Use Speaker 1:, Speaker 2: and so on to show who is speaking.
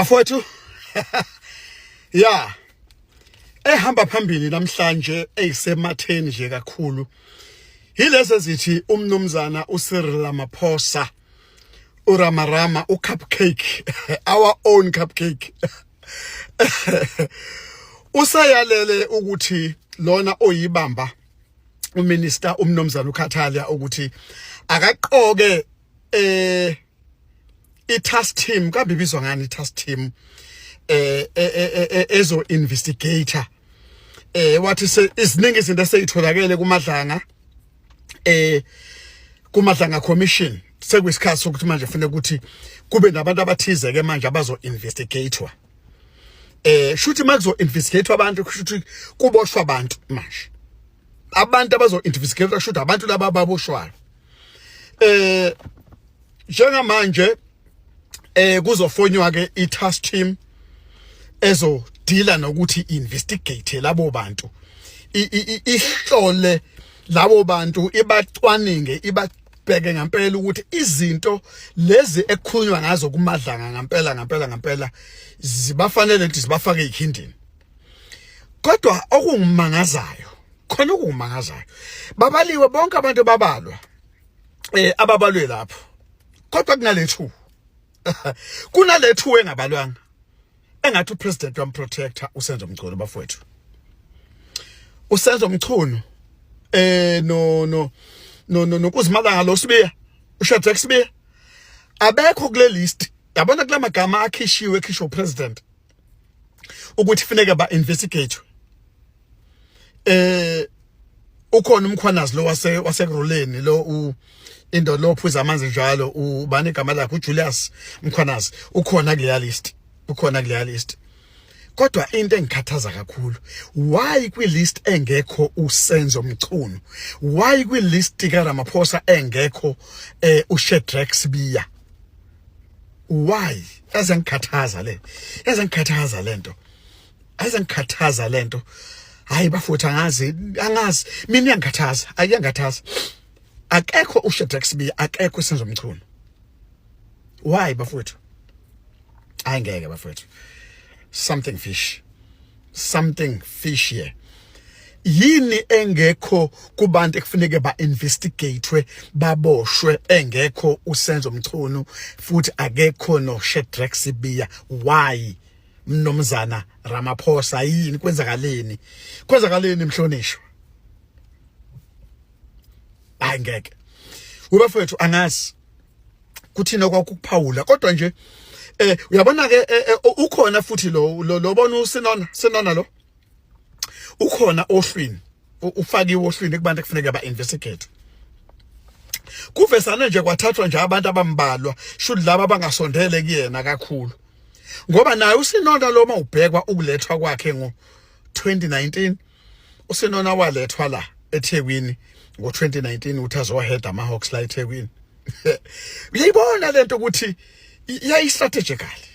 Speaker 1: Bafowethu, ya, ehamba phambili namhlanje eyisematheni nje kakhulu yilezi ezithi umnumzana uCyril Ramaphosa, uRamarama, uCupcake, our own Cupcake, usayalele ukuthi lona oyibamba uminister umnumzana uKhathalia ukuthi akaqoke i-task team. Kambe ibizwa ngani i-task team ezo investigator? Wathi iziningi izinto eseyitholakele kuMadlanga, kuMadlanga Commission. Sekuyisikhathi sokuthi manje kufanele ukuthi kube nabantu abathize ke manje abazo investigatewa. Shuthi makuzo investigate abantu, kushuthi kuboshwa abantu manje. Abantu abazo investigate, kushuthi abantu laba ababoshwayo. Njengamanje kuzofonywa ke i-task team ezo deala nokuthi investigate labo bantu, ihlole labo bantu, ibacwaninge, ibabheke ngempela ukuthi izinto lezi ekukhulunywa ngazo kuMadlanga ngempela ngempela ngempela zibafanele ukuthi zibafake ikhindini. Kodwa okungimangazayo khona, okungimangazayo, babaliwe bonke abantu, babalwa ababalwe lapho, kodwa kunalethu engabalwanga, engathi upresident wamprotector uSenzo Mchunu. Bafowethu, uSenzo Mchunu no no no no nokuzimalanga lo Sibiya, uShadrack Sibiya, abekho kule list. Yabona kula magama akhishiwe, ekhishwa upresident ukuthi funeka ba investigate, ukhona uMkhwanazi lo wasekuruleni lo, u into lo phuza amanzi njalo, ubani igama lakhe, uJulius Mkhwanazi, ukhona kuleya list, ukhona kuleya list. Kodwa into engikhathaza kakhulu, why kwi-list engekho uSenzo Mchunu? Why kwi-list kaRamaphosa engekho uShadrack Sibiya? Why? Yazangikhathaza le, yazangikhathaza lento, ayizangikhathaza lento. Hayi bafowethu, angazi, angazi mina, iyangikhathaza, ayiyangikhathaza. Akekho uShadrack Sibiya, akekho uSenzo Mchunu. Why bafowethu? Hayi ngeke bafowethu, something fish, something fish here. Yini engekho kubantu ekufuneke ba-investigatwe, baboshwe, engekho uSenzo Mchunu futhi akekho no Shadrack Sibiya? Why, mnomzana Ramaphosa? Yini, kwenzakaleni, kwenzakaleni mhlonishwa? Hayi ngeke ubafethu, angazi kuthina kwakuphawula, kodwa nje uyabona ke, ukhona futhi lo bona uSenona, Senona lo ukhona ohlwini, ufakiwe ohlwini kubantu ekufuneka ba investigate. Kuvesane nje kwathathwa nje abantu abambalwa, shuthi laba abangasondele kuyena kakhulu, ngoba naye uSenona lo mawubhekwa ukulethwa kwakhe ngo 2019, uSenona walethwa la eThekwini ngo2019 uthi azohead ama Hawks la eThekwini. Uyayibona lento ukuthi yayi strategically.